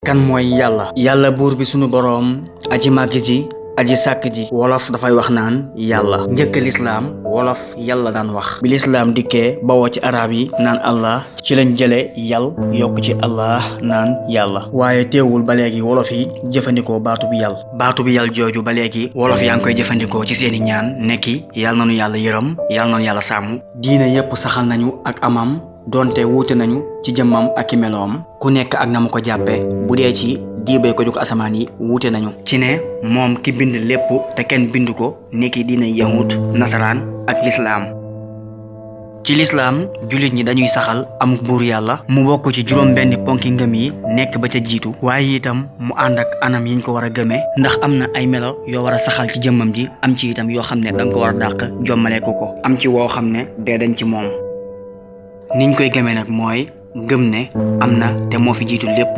kan mooy yàlla buur bi sunu boroom aji màgg ji aji sàkk ji wolof dafay wax naan yàlla njëkk lislaam wolof yàlla daan wax bi lislaam dikkee bawoo ci arab yi naan allah ci lañ jële yàll yokk ci allah naan yàlla waaye teewul ba léegi wolof yi jëfandikoo baatu bi yàll jooju ba léegi wolof yaa ngi koy jëfandikoo ci seeni ñaan nekki yàlla nanu yàlla yërëm yàlla nanu yàlla sàmm diine yépp saxal nañu ak amam donte wuute nañu ci jëmmam ak i meloom ku nekk ak na mu ko jàppe bu dee ci diibee ko jóg asamaan yi wuute nañu ci ne moom ki bind lépp te kenn bind ko niki diine yahut nasaraan ak lislaam ci lislaam jullit ñi dañuy saxal amuk buur yàlla mu bokk ci juróom benn ponki ngëm yi nekk ba ca jiitu waaye itam mu ànd ak anam yiñ ko war a gëmee ndax am na ay melo yoo war a saxal ci jëmmam ji am ci itam yoo xam ne danga ko war a dàq jommale ko am ci woo xam ne dee dañ ci moom niñ koy gëmee nag mooy gëm ne am na te moo fi jiitu lépp